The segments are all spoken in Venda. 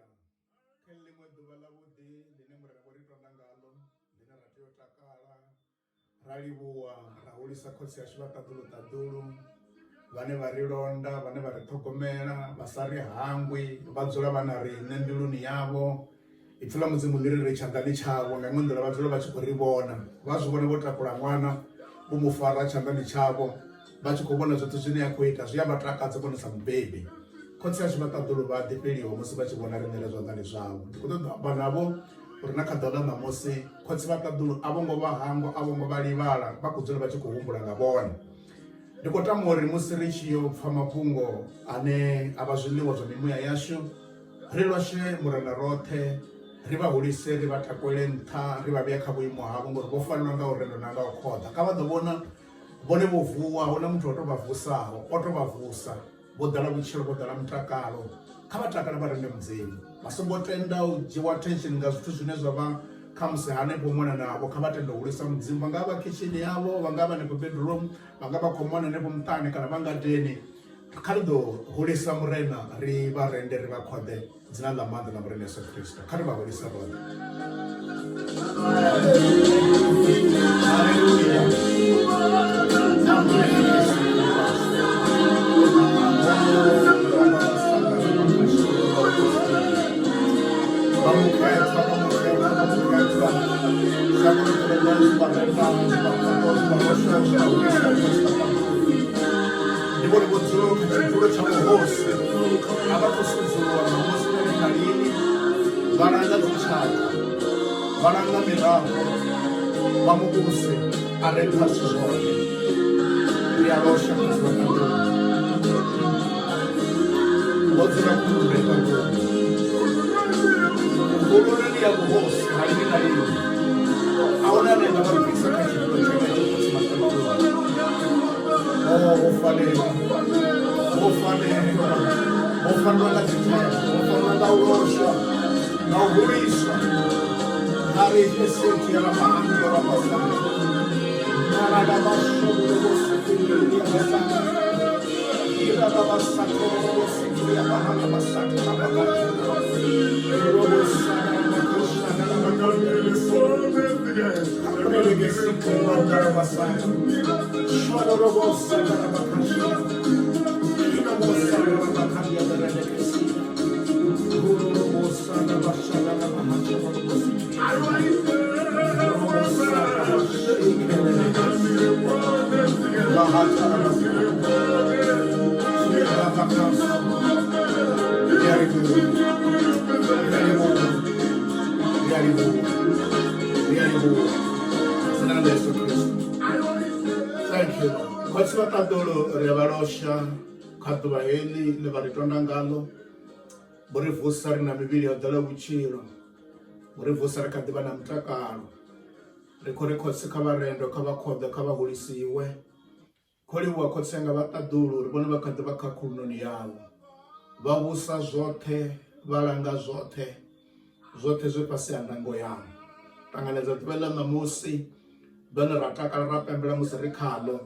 Haleluya. Kha ḽiṅwe ḓuvha ḽavhuḓi ḽine Murena vho ri tonda ngaḽo, ḽine ra tea u takala, ra livhuwa, ra hulisa khotsi ashu vha ṱaḓulu ṱaḓulu, vhane vha ri londa, vhane vha ri ṱhogomela, vha sa ri hangwi, vha dzula vha na riṋe mbiluni yavho. Ipfi ḽa Mudzimu ḽi ri ri tshanḓani tshavho, nga iṅwe nḓila vha dzula vha tshi khou ri vhona, vha zwi vhona vho takula ṅwana vho mu fara tshanḓani tshavho, vha tshi khou vhona zwoṱhe zwine a khou ita zwi a vha takadza vhone sa mubebi. Khotsi ashu vha ṱaḓulu vha a ḓifheliwa musi vha tshi vhona riṋe ri zwanḓani zwavho. Ndi khou ṱoḓa u amba navho uri na kha ḓuvha ḽa ṋamusi khotsi vha ṱaḓulu a vho ngo vha hangwa, a vho ngo vha livhala, vha khou dzula vha tshi khou humbula nga vhone. Ndi khou tama uri musi ri tshi yo pfha mafhungo ane a vha zwiḽiwa zwa mimuya yashu, Ri loshe Murena roṱhe, ri vha hulise, ri vha takuele nṱha, ri vha vhee kha vhuimo havho, ngori vho fanelwa nga u rendwa na nga u khoḓa. Kha vha ḓo vhona vhone vho vuwa, hu na muthu o tou vha vusaho, o tou vha vusa, vho ḓala vhutshilo, vho ḓala mutakalo. Kha vha takale vha rende Mudzimu. Vha songo tenda u dzhiwa attention nga zwithu zwine zwa vha khamusi hanefho u mona navho. Kha vha tende u hulisa Mudzimu, vha nga vha khishini yavho, vha nga vha hanefho bedroom, vha nga vha khou mona hanefho muṱani kana vha ngadeni. Kha ri ḓo hulisa Murena, ri vha rende, ri vha khoḓe dzina ḽa maanḓa ḽa Murena Yesu Kristo. Kha ri vha hulise roṱhe. Haleluya. Vhamukhethwa, vhamukhethwa, vhamukhethwa. Shango ḽi ḓo vha zwi vha renda, zwi vha khoḓa, zwi vha losha, zwi vha hulisa, zwi vha Ndi vhone vho dzulaho kha tshidulo tsha vhuhosi, a vha khou sudzuluwa ṋamusi na lini na lini. Vha langa dzitshaka, vha langa mirafho, vha muvhusi a re nṱha zwithu zwoṱhe. Ri a losha Khotsi wa ṱaḓulu. Vho dzula kule ṱaḓulu. Khulunoni ya vhuhosi ha lini na lini. A huna ane a nga vha bvisa kha tshidulo tshenetsho Khotsi wa ṱaḓulu. Oh, vho fanelwa vho fanelwa vho fanelwa nga dzithendo vho fanelwa nga u loshwa nga u huliswa nga ri esethi ya ramahando ramasana Thank you. Khotsi vha ṱaḓulu ri a vha losha kha ḓuvha heḽi ḽe vha ri tonda ngaḽo vho ri vusa ri na mivhili yo ḓala vhutshilo vho ri vusa ri kha ḓivha na mutakalo ri khou ri khotsi kha vha rendwe kha vha khoḓwe kha vha hulisiwe kho livhuwa khotsi anga vha ṱaḓulu uri vhone vha kha ḓi vha kha khulunoni yavho vha vhusa zwoṱhe vha langa zwoṱhe zwoṱhe zwe fhasi ha ndango yavho ṱanganedza ḓuvha ḽa ṋamusi ḓane ra takala ra pembela musi ri khaḽo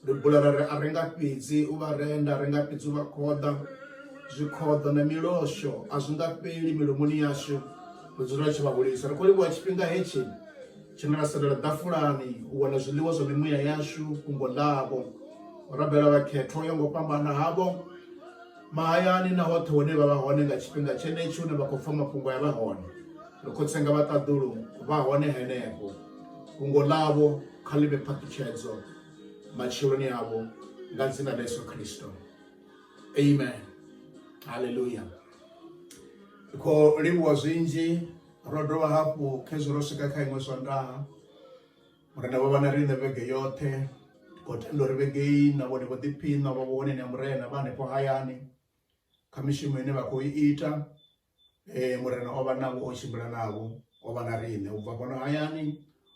ri bula ra ri a ri nga fhidzi u vha renda ri nga fhidzi u vha khoḓa zwikhoḓo na milosho a zwi nga fheli milomoni yashu ri dzula ri tshi vha hulisa ri khou livhuwa tshifhinga hetshi tshine ra sendela ḓafulani u wana zwiḽiwa zwa mimuya yashu fhungo ḽavho rabela vhakhethwa yo ngo fhambana havho mahayani na hoṱhe hune vha vha hone nga tshifhinga tshenetshi hune vha khou pfa mafhungo ya vha hone ri khou tsenga vha ṱaḓulu vha hone henefho fhungo ḽavho kha ḽi vhe phaṱhutshedzo matshiloni avho nga dzina ḽa Yesu Kristo amen haleluya ri khou livhuwa zwinzhi ro dovha hafhu khezwi ro swika kha iṅwe swondaha murena vho vha na riṋe vhege yoṱhe ndi khou tenda uri vhege iyi na vhone vho ḓiphiṋa vha vho hone na murena vha hanefho hayani kha mishumo ine vha khou i ita eh murena o vha navho o tshimbila navho o vha na riṋe u bva fhano hayani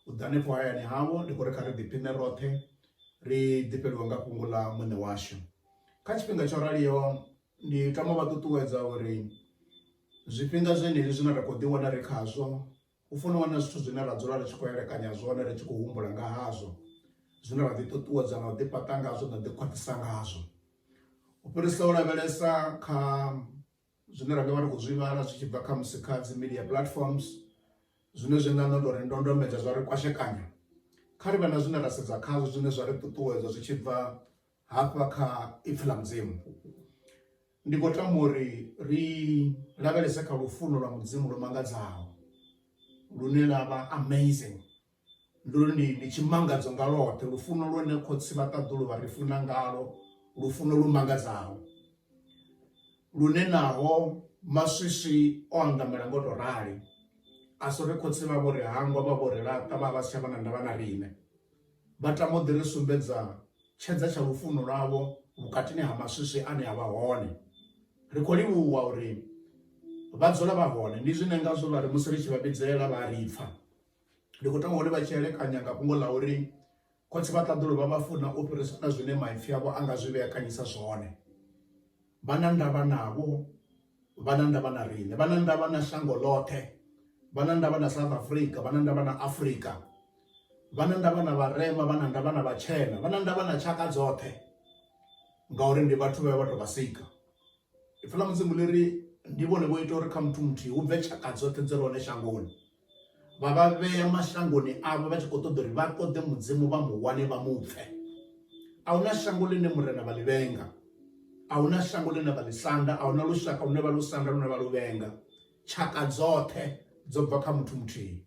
u ḓa hanefho hayani havho ndi khou ri kha ri ḓiphiṋe roṱhe ri ḓifheliwe nga fhungo ḽa muṋe washu kha tshifhinga tsho raliho ndi tama u vha ṱuṱuwedza uri zwifhinga zwenezwi zwine ra khou ḓiwana ri khazwo U funa u wana zwithu zwine ra dzula ri tshi khou elekanya zwone, ri tshi khou humbula nga hazwo, zwine ra ḓiṱuṱuwedza na u ḓifhaṱa ngazwo na u ḓikhwaṱhisa ngazwo. U fhirisa u lavhelesa kha zwine ra nga vha ri khou zwi vhala zwi tshi bva kha musi kha dzi media platforms zwine zwi nga no tou ri ndondomedza zwa ri kwashekanya. Kha ri vhe na zwine ra sedza khazwo zwine zwa ri ṱuṱuwedza zwi tshi bva hafha kha ipfi ḽa Mudzimu. Ndi khou tama uri ri lavhelese kha lufuno lwa Mudzimu lwo mangadzaho lune lwa vha amazing. Ndi uri ndi ndi tshimangadzo nga lwoṱhe lufuno lune khotsi vha ṱaḓulu vha ri funa ngalo lufuno lu mangadzaho lune naho maswiswi o andamela ngo to rali a si uri khotsi vha vho ri hangwa vha vho ri laṱa vha vha si tsha vha na ndavha na riṋe vha tama u ḓi ri sumbedza tshedza tsha lufuno lwavho vhukatini ha maswiswi ane a vha hone. Ri khou livhuwa uri vha dzula vha hone ndi zwine ngazwo vha ri musi ri tshi vha vhidzelela vha ri pfa. Ndi khou tama uri vha tshi elekanya nga fhungo ḽa uri Khotsi vha ṱaḓulu vha vha funa u fhirisa na zwine maipfi avho a nga zwi vheakanyisa zwone. Vha na ndavha navho, vha na ndavha na riṋe, vha na ndavha na shango ḽoṱhe, vha na ndavha na South Africa, vha na ndavha na Afrika, vha na ndavha na vharema, vha na ndavha na vhatshena, vha na ndavha na tshaka dzoṱhe ngauri ndi vhathu vhe vha tou vha sika. Ipfi ḽa Mudzimu ḽi ri ndi vhone vho ita uri kha muthu muthihi hu bve tshaka dzoṱhe dzi re hone shangoni. Vha vha vhea mashangoni avho vha tshi khou ṱoḓa uri vha ṱoḓe Mudzimu vha mu wane vha mu pfe. A hu na shango ḽine Murena vha ḽi vhenga, a hu na shango ḽine vha ḽi sanda, a hu na lushaka lune vha lu sanda lune vha lu vhenga. Tshaka dzoṱhe dzo bva kha muthu muthihi.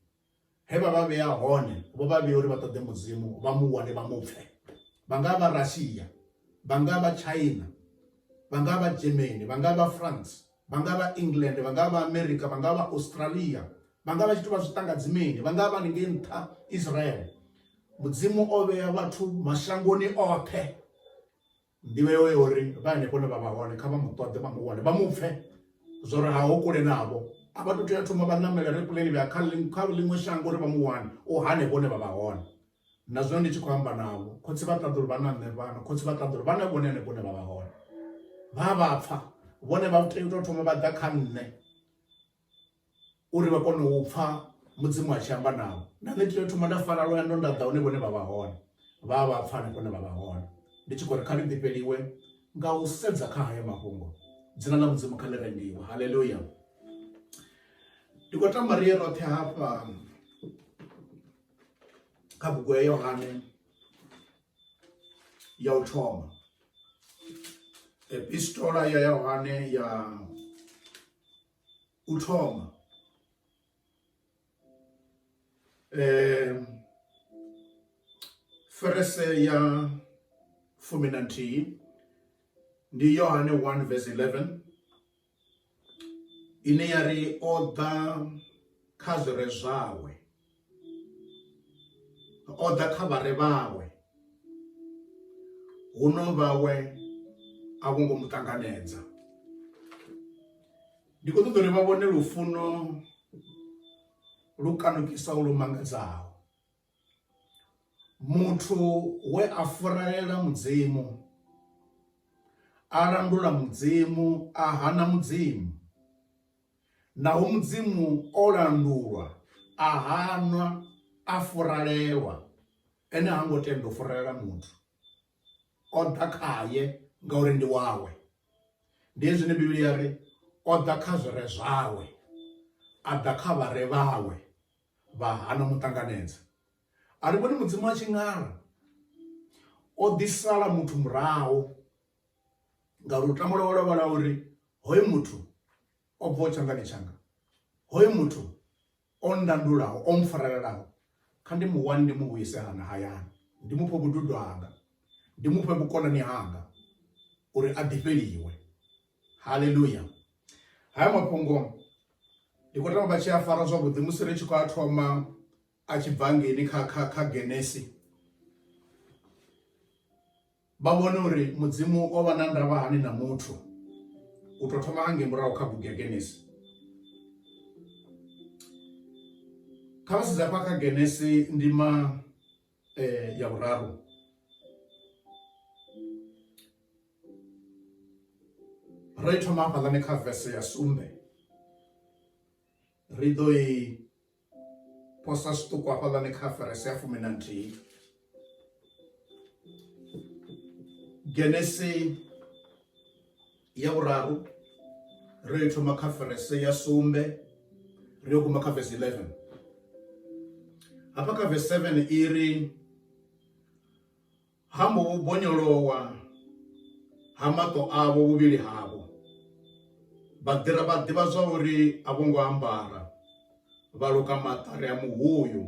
He vha vha vhea hone, vho vha vhea uri vha ṱoḓe Mudzimu, vha mu wane, vha mu pfe. Vha nga vha Russia, vha nga vha China, vha nga vha Germany, vha nga vha France, vha nga vha England, vha nga vha America, vha nga vha Australia, vha nga vha tshi tou vha zwiṱangadzimeni, vha nga vha haningei nṱha Israel. Mudzimu o vhea vhathu mashangoni oṱhe. Nḓivho yawe ya uri vha henefho hune vha vha hone kha vha mu ṱoḓe vha mu wane vha mu pfe zwo uri haho kule navho a vha tu tea thoma vha ṋamela ri plane vha ya kha ḽiṅwe shango uri vha mu wane u hanefho hune vha vha hone na zwino ndi tshi khou amba navho khotsi vha ṱaḓulu vha na nṋe fhano khotsi vha ṱaḓulu vha na vhone henefho hune vha vha hone vha vha pfa vhone vha tea u tou thoma vha ḓa kha nṋe uri vha kone u pfa Mudzimu a tshi amba navho. Na nṋe tea u thoma nda fara lwendo nda ḓa hune vhone vha vha hone, vha vha pfa hanefho hune vha vha hone. Ndi tshi khou ri kha ri ḓifheliwe nga u sedza kha haya mafhungo. Dzina ḽa Mudzimu kha ḽi rendiwe. Haleluya. Ndi khou tamba ri ye roṱhe hafha kha bugu ya Yohane ya u thoma. Epistola ya Yohane ya u thoma ferese ya 11 ndi Yohane 1 verse 11 ine ya ri o ḓa kha zwi re zwawe o ḓa kha vha re vhawe huno vhawe a vho ngo mu ṱanganedza. Ndi khou ṱoḓa uri vha vhone lufuno lu kanukisaho lu mangadzaho. Muthu we a furalela Mudzimu, a landula Mudzimu, a hana Mudzimu. Naho Mudzimu o landulwa, a hanwa, a furalelwa, ene ha ngo tenda u furalela muthu. O ḓa khae ngauri ndi wawe. Ndi hezwi zwine Bivhili ya ri, o ḓa kha zwi re zwawe, a ḓa kha vha re vhawe, vha hana u mu ṱanganedza. A ri vhoni Mudzimu a tshi ṅala, o ḓi sala muthu murahu. Ngauri lutamo lwawe lwo vha lwa uri hoyu muthu o bvaho tshanḓani tshanga, hoyu muthu o nndandulaho, o mpfarelelaho, kha ndi mu wane ndi mu vhuise hana hayani, ndi mu fhe vhududo hanga, ndi mu fhe vhukonani hanga uri a ḓifheliwe. Haleluya! Haya mafhungo ndi khou tama vha tshi a fara zwavhuḓi musi ri tshi khou a thoma a tshi bva ngeini kha kha kha Genesi. Vha vhone uri Mudzimu o vha na ndavha hani na muthu u tou thoma hangei murahu kha bugu ya Genesi. Kha vha sedze hafha kha Genesi ndima ya vhuraru. Ro i thoma hafhaḽani kha vese ya sumbe, ri ḓo i posa zwiṱuku hafhaḽani kha verese ya 11. Genesi ya vhuraru Ri yo thoma kha verse ya sumbe ri yo guma kha verse 11. Hafha kha verse 7 i ri ha mbo vhu bonyolowa ha maṱo avho vhuvhili havho vha ḓira vha ḓivha zwa uri a vho ngo ambara vha luka maṱari a muhuyu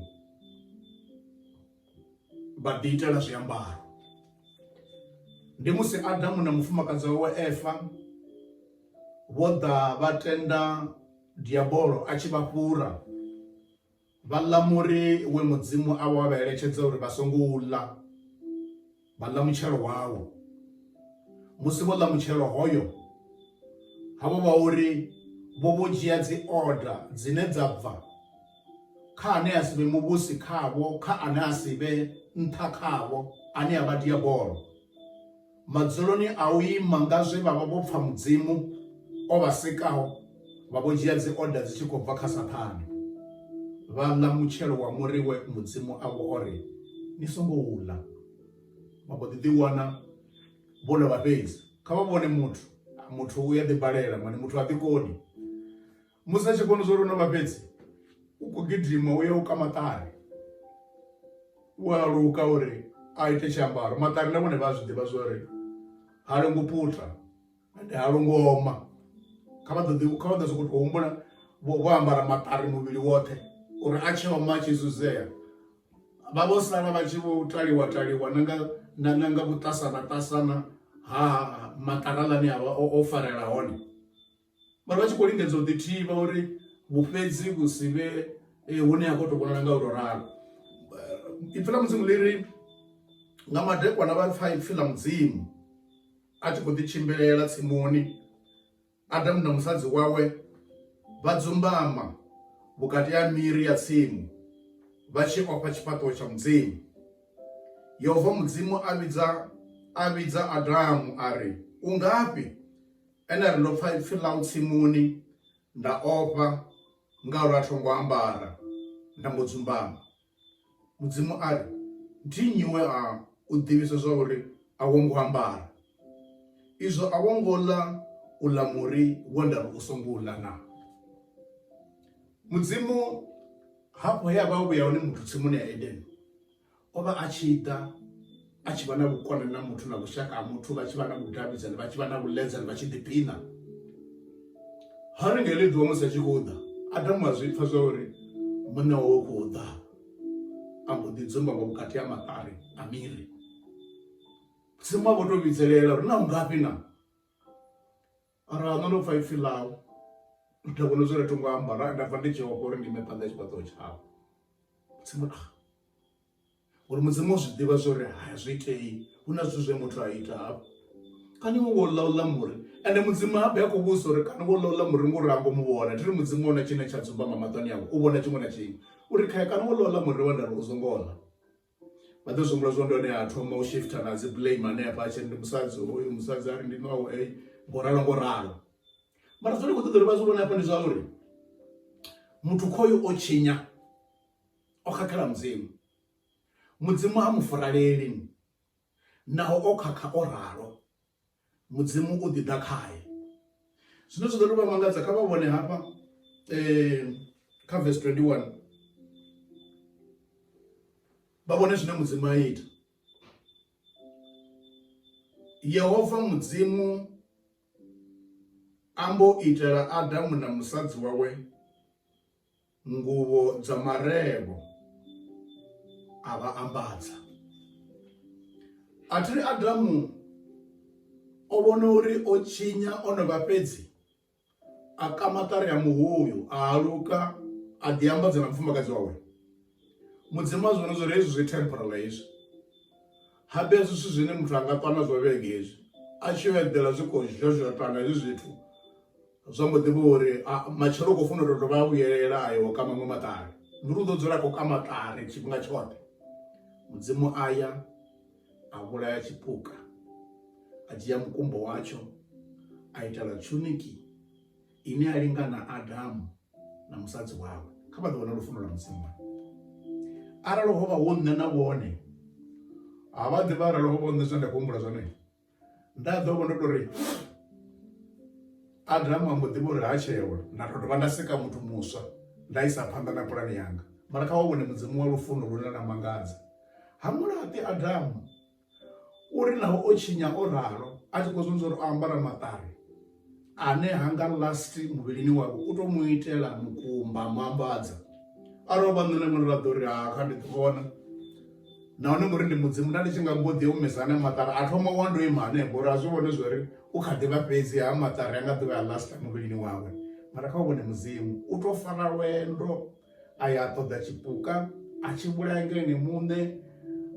vha ḓi itela zwiambaro. Ndi musi Adamu na mufumakadzi wawe Efa vho ḓa vha tenda Diabolo a tshi vha fhura vha ḽa muri we Mudzimu a vha vha eletshedza uri vha songo u ḽa, vha ḽa mutshelo wawo. Musi vho ḽa mutshelo hoyo, havho vha uri vho vho dzhia dzi order dzine dza bva kha ane a si vhe muvhusi khavho, kha ane a si vhe nṱha khavho, ane a vha Diabolo. Madzuloni a u ima nga zwe vha vha vho pfa Mudzimu o vha sikaho, vha vho dzhia dzi oda dzi tshi khou bva kha Saṱhane. Vha ḽa mutshelo wa muri we Mudzimu a vho o ri, Ni songo u ḽa. Vha mbo ḓi ḓiwana vho no vha fhedzi. Kha vha vhone muthu, muthu u a ḓi balela mani, muthu ha ḓikoni. Musi a tshi vhona zwa uri o no vha fhedzi, u khou gidima u ya u ka maṱari, u a luka uri a ite tshiambaro. Maṱari na vhone vha a zwi ḓivha zwa uri ha lengi u puta ende ha lengi u oma. Kha vha ḓo ḓi kha vha ḓo sokou tou humbula vho vho ambara maṱari muvhili woṱhe uri a tshi oma a tshi zuzea vha vho sala vha tshi vho taliwa taliwa na nga na nga vhuṱasana ṱasana ha maṱari aḽani a vha o farela hone. Mara vha tshi khou lingedza u ḓithivha uri vhufhedzi vhu si vhe eh, hune ha khou tou vhonala nga u tou ralo. Eh, ipfi ḽa Mudzimu ḽi ri nga madekwana vha pfa ipfi ḽa Mudzimu a tshi khou ḓitshimbilela tsimuni, Adamu na musadzi wawe vha dzumbama vhukati ha miri ya tsimu vha tshi ofha tshifhaṱuwo tsha Mudzimu. Yehova Mudzimu a vhidza a vhidza Adamu a ri, U ngafhi? Ene a ri, Ndo pfa ipfi ḽau tsimuni, nda ofha, ngauri a tho ngo ambara, nda mbo dzumbama. Mudzimu a ri, Ndi nnyi we a u ḓivhisa zwa uri a wo ngo ambara? Izwo a wo ngo ḽa uḽa muri we nda ri u songo u ḽa naa? Mudzimu hafho he a vha o vhea hone muthu tsimuni ya Edeni, O vha a tshi ḓa a tshi vha na vhukonani na muthu na vhushaka ha muthu, vha tshi vha na vhudavhidzani, vha tshi vha na vhuḽedzani, vha tshi ḓiphina. Ha ri nga heḽi ḓuvha musi a tshi khou ḓa, Adamu a zwi pfa zwa uri muṋe wawe u khou ḓa, a mbo ḓi dzumbama vhukati ha maṱari a miri. Mudzimu a vho tou vhidzelela uri na u ngafhi na? Arali nṋe ndo pfa ipfi ḽau, nda vhona zwo ri tho ngo ambara, nda pfa ndi tshi ofha uri ndi ime phanḓa ya tshifhaṱuwo tshau. Mudzimu ah. Uri Mudzimu o zwi ḓivha zwo ri ha zwi itei, hu na zwithu zwe muthu a ita hafha. Kani wo ḽa uḽa muri? Ende Mudzimu habe a khou vhudzisa uri kani wo ḽa uḽa muri ngori ha ngo mu vhona. Thi ri Mudzimu o na tshine tsha dzumbama maṱoni awe, u vhona tshiṅwe na tshiṅwe. Uri khae kani wo ḽa uḽa muri we nda ri u songo ḽa? Vha ḓo zwi humbula zwo ndi hone a thoma u shifter na dzi blame hanefha a tshi ri ndi musadzi hoyu musadzi a ri ndi nwawe ei ngo ralo ngo ralo. Mara zwine ndi khou ṱoḓa uri vha zwi vhone hafha ndi zwa uri muthu khoyu o tshinya o khakhela Mudzimu. Mudzimu ha mu furaleli naho o khakha o ralo. Mudzimu u ḓi ḓa khae. Zwine zwa ḓo tou vha mangadza kha vha vhone hafha kha verse 21 vha vhone zwine Mudzimu a ita. Yehova Mudzimu a mbo itela Adamu na musadzi wawe Nguvho dza marevho a vha ambadza. A thi ri Adamu o vhona uri o tshinya o no vha fhedzi, a ka maṱari a muhuyu a aluka a ḓi ambadza na mufumakadzi wawe. Mudzimu a zwi vhona zwa uri hezwi zwi temporal hezwi. Habe hezwi zwithu zwine muthu anga ṱwa nazwo vhege hezwi a tshi yo eḓela zwi khou zhozhotana hezwi zwithu. Zwa mbo ḓi vha uri matshelo u khou funa u tou dovha a vhuyelela a yo ka maṅwe maṱari. Ndi uri u ḓo dzula a khou ka maṱari tshifhinga tshoṱhe. Mudzimu a ya a vhulaya tshipuka, a dzhia mukumbo watsho a itela tshuniki ine ya lingana Adamu na musadzi wawe. Kha vha ḓo vhona lufuno lwa Mudzimu. Arali ho vha hu nṋe na vhone, a vha ḓivha arali ho vha hu nṋe zwine nda khou humbula zwone. Nda ḓo vha ndo tou ri Adamu a mbo ḓivha uri ha tshewa nda to dovha nda sika muthu muswa nda isa phanḓa na pulane yanga. Mara kha vha vhone Mudzimu wa lufuno lune lwa mangadza. Ha mulaṱi Adamu uri naho o tshinya o ralo a tshi khou zwi uri o ambara maṱari ane ha nga last muvhilini wawe u to mu itela mukumba mu ambadza. Arali o vha nṋe na ṅwana ra ḓo ri ha kha ndi ḓo vhona nahone ngori ndi mudzimu nda ndi tshi nga mbo ḓi humisa anea maṱari a thoma wa ndo ima hanefho uri a zwi vhone zwori u kha ḓivha fhedzi ha maṱari a nga ḓuvha ya last muvhilini wawe mara kha u vhone mudzimu u to fara lwendo a ya a ṱoḓa tshipuka a tshi vhulaya nga ene muṋe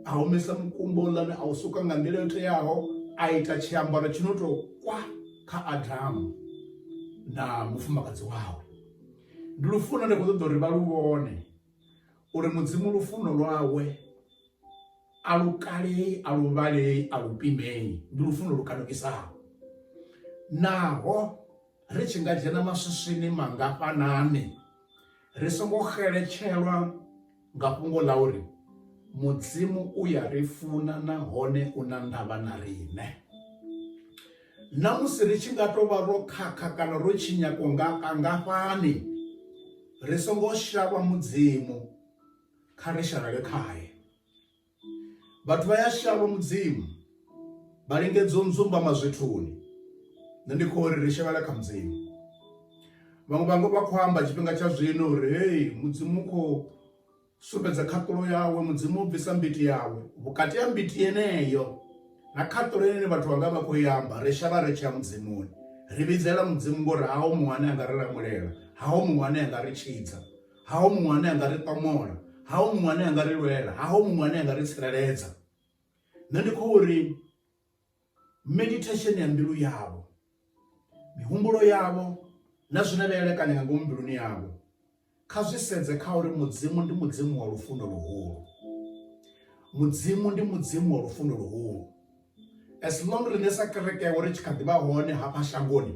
a humisa mukumba uḽani a u suka nga nḓila yo teaho a ita tshiambaro tshi no to kwa kha Adamu na mufumakadzi wawe ndi lufuno ndi khou ṱoḓa uri vha lu vhone uri Mudzimu lufuno lwawe a lu kalei, a lu vhalei, a lu pimei, ndi lufuno lu kanukisaho. Naho ri tshi nga dzhena maswiswini mangafhanani, ri songo xeletshelwa nga fhungo ḽa uri Mudzimu u ya ri funa nahone u na ndavha na riṋe. Na musi ri tshi nga tou vha ro khakha kana ro tshinya kangafhani, ri songo shavha Mudzimu, kha ri shavhele khae. Vhathu vha ya shavha Mudzimu, vha lingedza u ndzumbama zwithuni. Nṋe ndi khou ri ri shavhela kha Mudzimu. Vhaṅwe vha vha khou amba tshifhinga tsha zwino uri hei Mudzimu u khou sumbedza khaṱulo yawe, Mudzimu o bvisa mbiti yawe. Vhukati ha mbiti yeneyo na khaṱulo ine vhathu vha nga vha khou i amba, ri shavha ri tshi ya Mudzimuni. Ri vhidzela Mudzimu ngori haho muṅwe ane a nga ri lamulela, haho muṅwe ane a nga ri tshidza, haho muṅwe ane a nga ri ṱomola, haho muṅwe ane a nga ri lwela, haho muṅwe ane a nga ri tsireledza. Nṋe ndi khou uri meditation ya mbilu yavho, mihumbulo yavho na zwine vha elekanya nga ngomu mbiluni yavho kha zwi sedze kha uri Mudzimu ndi Mudzimu wa lufuno luhulu. Mudzimu ndi Mudzimu wa lufuno luhulu. As long riṋe sa kereke yawe ri tshi kha ḓi vha hone hafha shangoni,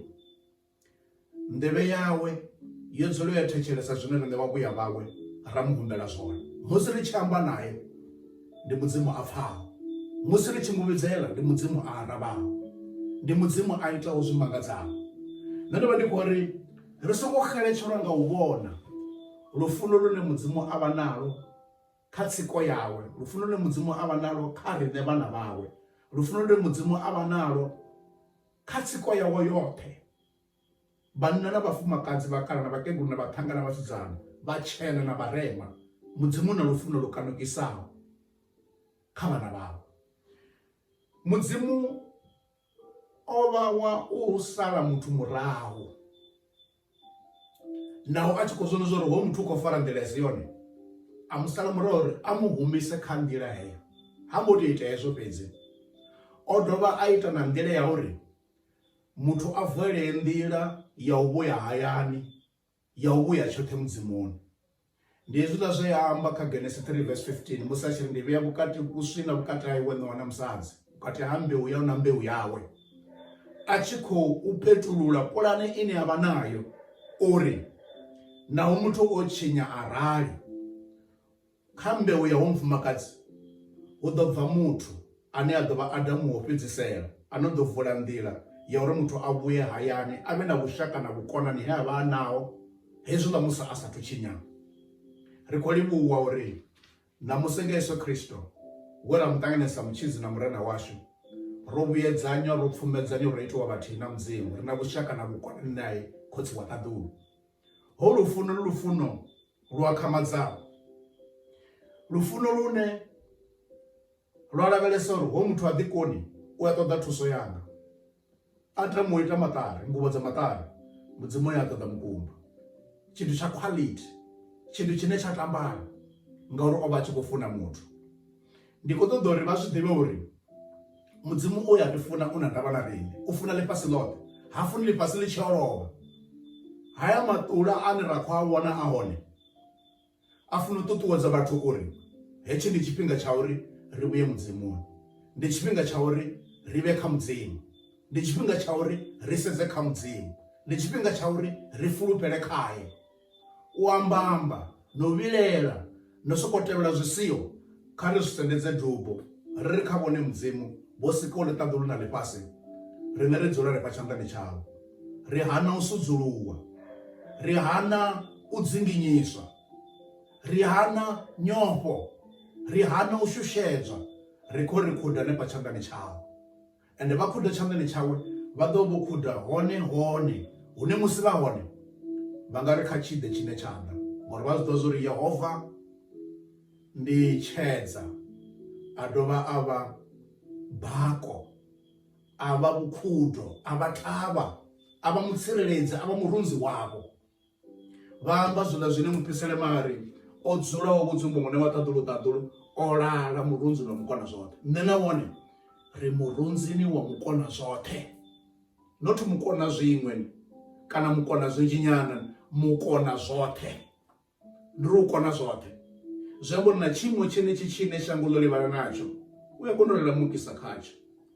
Nḓevhe yawe yo dzula yo thetshelesa zwine riṋe vhavhuya vhawe ra mu humbela zwone. Musi ri tshi amba nae, ndi Mudzimu a pfaho. Musi ri tshi mu vhidzela, ndi Mudzimu a aravhaho. Ndi Mudzimu a itaho zwi mangadzaho. Nṋe ndo vha ndi khou ri ri songo xeletshelwa nga u vhona lufuno lune Mudzimu a vha nalo kha tsiko yawe, lufuno lune Mudzimu a vha nalo kha riṋe vhana vhawe, lufuno lune Mudzimu a vha nalo Kha tsiko yawe yoṱhe, vhanna na vhafumakadzi, vhakalaha na vhakegulu na vhaṱhannga na vhasidzana, vhatshena na vharema, Mudzimu u na lufuno lu kanukisaho kha vhana vhawe. Mudzimu o vha wa u sala muthu murahu. Naho a tshi khou zwi vhona zwa uri hoyu muthu u khou fara nḓila i si yone, a mu sala murahu uri a mu humise kha nḓila heyo. Ha ngo tou ita hezwo fhedzi, o dovha a ita na nḓila ya uri muthu a vulee nḓila ya u vhuya hayani, ya u vhuya tshoṱhe Mudzimuni. Ndi hezwiḽa zwe a amba kha Genesi 3 verse 15 musi a tshi ri ndi vhea vhukati vhuswina vhukati ha iwe ṋowa na musadzi, vhukati ha mbeu yau na mbeu yawe. A tshi khou u petulula pulane ine a vha nayo uri naho muthu o tshinya arali kha mbeu ya hoyu mufumakadzi hu ḓo bva muthu ane a ḓo vha Adamu wa u fhedzisela, a no ḓo vula nḓila ya uri muthu a vhuye hayani a vhe na vhushaka na vhukonani he a vha a naho hezwiḽa musi a sathu tshinya. Ri khou livhuwa uri ṋamusi nga Yesu Kristo we ra mu ṱanganedza sa Mutshidzi na Murena washu, ro vhuyedzanywa, ro pfumedzanywa, ro itiwa vhathihi na Mudzimu, ri na vhushaka na vhukonani nae, Khotsi wa ṱaḓulu. Holu lufuno ndi lufuno lu akhamadzaho, lufuno lune lwa lavhelesa uri hoyu muthu ha ḓikoni u a ṱoḓa thuso yanga. A tama u ita maṱari, nguvho dza maṱari, Mudzimu a ṱoḓa mukumba, tshithu tsha quality, tshithu tshine tsha tambala ngauri o vha a tshi khou funa muthu. Ndi khou ṱoḓa uri vha zwi ḓivhe uri Mudzimu u ya ri funa, u na ndavha na riṋe, u funa ḽifhasi ḽoṱhe, ha funi ḽifhasi ḽi tshi lovha. Haya maṱula ane ra khou a vhona a hone A funa u ṱuṱuwedza vhathu uri hetshi ndi tshifhinga tsha uri ri vhuye Mudzimuni. Ndi tshifhinga tsha uri ri vhe kha Mudzimu. Ndi tshifhinga tsha uri ri sedze kha Mudzimu. Ndi tshifhinga tsha uri ri fulufhele khae. U amba-amba, na u vhilaela, na u sokou tevhela zwisiho, kha ri zwi sendedze dubo, ri ri kha vhone Mudzimu vho sikaho ḽiṱaḓulu na ḽifhasi, riṋe ri dzule hanefha tshanḓani tshavho. Ri hana u sudzuluwa, ri hana u dzinginyiswa, ri hana nyofho, ri hana u shushedzwa, ri khou ri khuda hanefha tshanḓani tshawe. Ende vha khuda tshanḓani tshawe vha ḓo vho khuda hone hone hune musi vha hone vha nga ri kha tshiḓe tshine tsha ḓa, ngori vha zwi ḓivha zwa uri Yehova ndi tshedza a dovha a vha bako, a vha vhukhudo, a vha thavha, a vha mutsireledzi, a vha murunzi wavho. Vha amba zwiḽa zwine muphisalema a ri, O dzulaho vhudzumbo hune wa ṱaḓulu ṱaḓulu o lala murunzini wa mukona zwoṱhe. Nṋe na vhone ri murunzini wa mukona zwoṱhe, not mukona zwiṅwe kana mukona zwinzhinyana, mukona zwoṱhe. Ndi ri u kona zwoṱhe zwi amba uri na tshiimo tshenetshi tshine shango ḽo livhana natsho u a kona u ri lamukisa khatsho,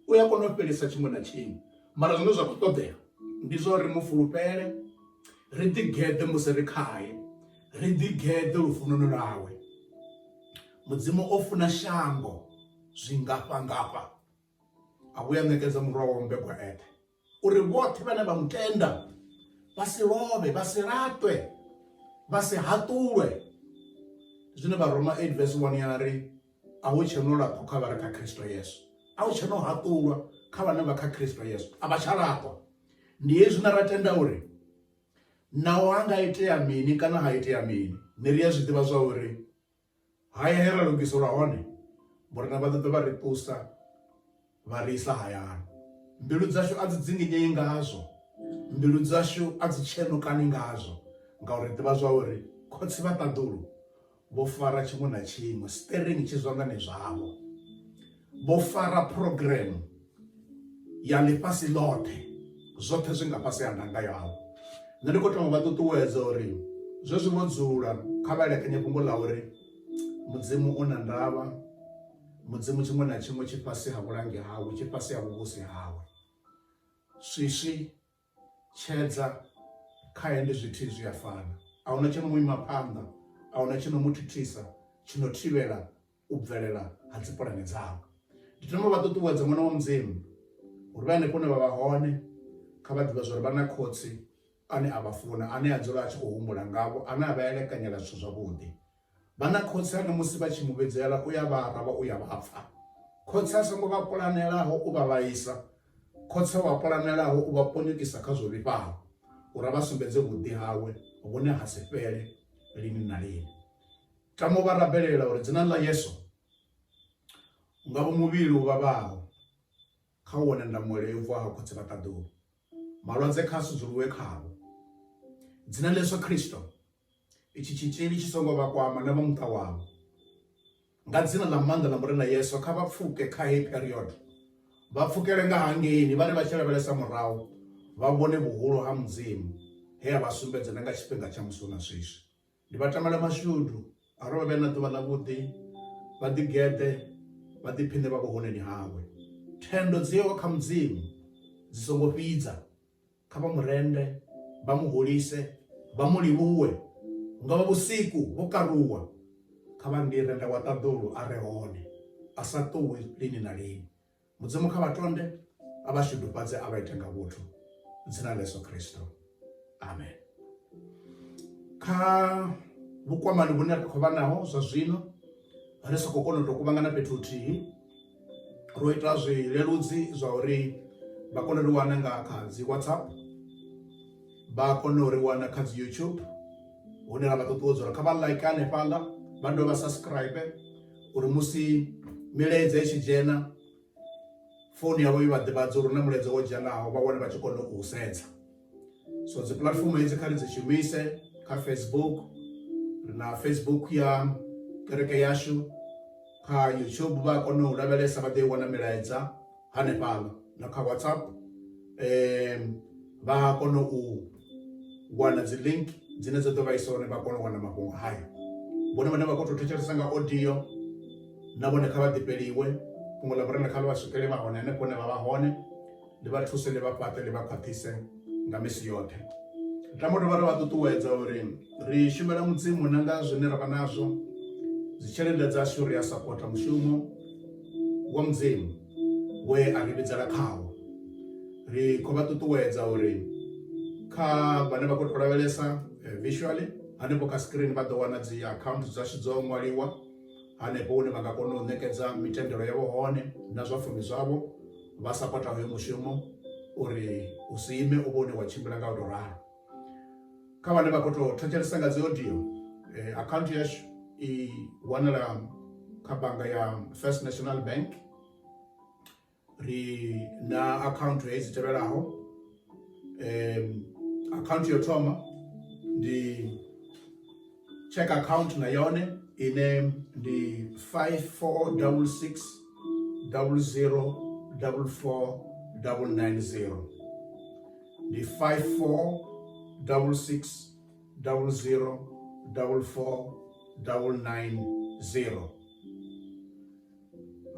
u a kona u fhelisa tshiṅwe na tshiṅwe. Mara zwine zwa khou ṱoḓea ndi zwa uri ri mu fulufhele, ri ḓigeḓe musi ri khae, ri ḓigeḓe lufunoni lwawe. Mudzimu o funa shango zwingafhangafha a vhuya a ṋekedza murwa wawe mubebwa eṱhe uri vhoṱhe vhane vha mu tenda vha si lovhe, vha si laṱwe, vha si haṱulwe. Zwine vha Roma 8 verse 1 ya ri a hu tshena u laṱwa kha vha re kha Kristo Yesu, a hu tshena u haṱulwa kha vhane vha kha Kristo Yesu, a vha tsha laṱwa. Ndi hezwi na ra tenda uri naho ha nga itea mini kana ha itea mini, nṋe ri a zwi ḓivha zwa uri Haya he ra lugiselwa hone, Murena vha ḓo ḓa vha ri ṱusa vha ri isa hayani. Mbilu dzashu a dzi dzinginyei ngazwo, mbilu dzashu a dzi tshenukani ngazwo, ngauri ri ḓivha zwa uri Khotsi vha ṱaḓulu vho fara tshiṅwe na tshiṅwe, steering tshi zwanḓani zwavho. Vho fara program ya ḽifhasi ḽoṱhe, zwoṱhe zwi nga fhasi ha ndanga yavho. Nṋe ndi khou tama u vha ṱuṱuwedza uri zwezwi vho dzula kha vha elekanye fhungo ḽa uri Mudzimu u na ndavha, Mudzimu tshiṅwe na tshiṅwe tshi fhasi ha vhulangi hawe, tshi fhasi ha vhuvhusi hawe. Swiswi, tshedza khae ndi zwithihi zwi a fana. A huna tshi no mu ima phanḓa, a huna tshi no mu thithisa, tshi no thivhela u bvelela ha dzipulane dzavho. Ndi thoma vha ṱuṱuwedza ṅwana wa Mudzimu uri vha henefho hune vha vha hone kha vha ḓivhe zwa uri vha na khotsi ane a vha funa, ane a dzula a tshi khou humbula ngavho, ane a vha elekanyela zwithu zwavhuḓi. Vha na khotsi ane musi vha tshi mu vhidzela u ya vha aravha, u ya vha pfa. Khotsi a songo vha pulanelaho u vha vhaisa, khotsi o vha pulanelaho u vha ponyokisa kha zwo vhifhaho, uri a vha sumbedze vhuḓi hawe vhune ha si fhele lini na lini. Tama u vha rabelela uri dzinani ḽa Yesu, u nga vho muvhili u vhavhaho, kha u wane ndamuelo yo bvaho ha Khotsi vha ṱaḓulu. Malwadze kha a sudzuluwe khavho. Dzina ḽa Yesu Kristo, itshi tshitzhili tshi songo vha kwama na vha muṱa wavho. Nga dzina ḽa maanḓa ḽa Murena Yesu, kha vha pfuke kha heyi period. Vha pfukele nga hangeini, vha ri vha tshi lavhelesa murahu, vha vhone vhuhulu ha Mudzimu he a vha sumbedza na nga tshifhinga tsha musi hu na swiswi. Ndi vha tamela mashudu a uri vha vhe na ḓuvha ḽavhuḓi, vha ḓigeḓe, vha ḓiphiṋe vha vhuhoneni hawe. Thendo dzi yeho kha Mudzimu dzi songo fhidza, kha vha mu rende, vha mu hulise, vha mu livhuwe. Hu nga vha vhusiku vho karuwa, kha vha ndi renda wa ṱaḓulu a re hone, a sa ṱuwi lini na lini. Mudzimu kha vha tonde, a vha shudufhadze, a vha ite nga vhuthu. Dzina ḽa Yesu Kristo. Amen. Kha vhukwamani vhune ra khou vha naho zwa zwino, ri sa khou kona u tou kuvhangana fhethu huthihi, ro ita zwileludzi zwa uri vha kone u ri wana nga kha dzi WhatsApp, vha kone u ri wana kha dzi YouTube, hune ra vha ṱuṱuwedza uri kha vha like hanefhaḽa, vha dovhe vha subscribe uri musi milaedza i tshi dzhena founu yavho i vha ḓivhadza uri hu na mulaedza wo dzhenaho vha wane vha tshi kona u sedza. So dzi puḽatifomo hedzi kha ri dzi shumise kha Facebook, ri na Facebook ya kereke yashu, kha YouTube vha a kona u lavhelesa vha ḓo i wana milaedza hanefhaḽa na kha WhatsApp vha kona u wana dzi link dzine dza ḓo vha isa hone vha kona u wana mafhungo hayo. Vhone vhane vha khou tou thetshelesa nga audio na vhone kha vha ḓifheliwe fhungo ḽa Murena kha ḽi vha swikele vha hone hanefho hune vha vha hone ḽi vha thuse ḽi vha fhaṱe ḽi vha khwaṱhise nga misi yoṱhe. Ndi tama u dovha ra vha ṱuṱuwedza uri ri shumela Mudzimu na nga zwine ra vha nazwo dzi tshelede dzashu ri a sapota mushumo wa Mudzimu we a ri vhidzela khawo. Ri khou vha ṱuṱuwedza uri Kha vhane vha khou tou lavhelesa visually hanefho kha screen vha ḓo wana dzi account dzashu dzo ṅwaliwa hanefho hune vha nga kona u ṋekedza mitendelo yavho hone na zwa fumi zwavho vha sapota hoyo mushumo uri u si ime u vhe une wa tshimbila nga u tou ralo. Kha vhane vha khou tou thetshelesa nga dzi audio account yashu i wanala kha bannga ya First National Bank. Ri na akhaunthu heyi dzi tevhelaho akhaunthu yo thoma ndi check account na yone ine ndi 5466 00 44 990 ndi 5466 00 44 990.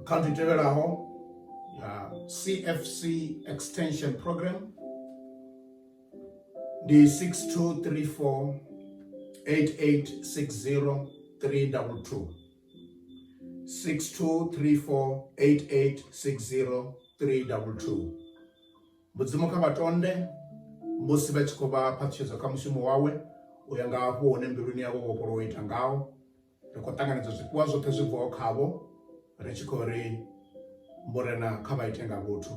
Akhaunthu i tevhelaho ya CFC extension program ndi 6234 8860 322 6234 8860 322. Mudzimu kha vha tonde musi vha tshi khou vha phaṱhutshedzo kha mushumo wawe u ya nga hafho hune mbiluni yavho vhofholowa ita ngaho. Ri khou ṱanganedza zwifhiwa zwoṱhe zwi bvaho khavho ri tshi khou ri Murena kha vha ite nga vhuthu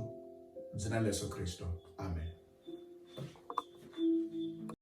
dzina ḽa Yesu Kristo. Amen.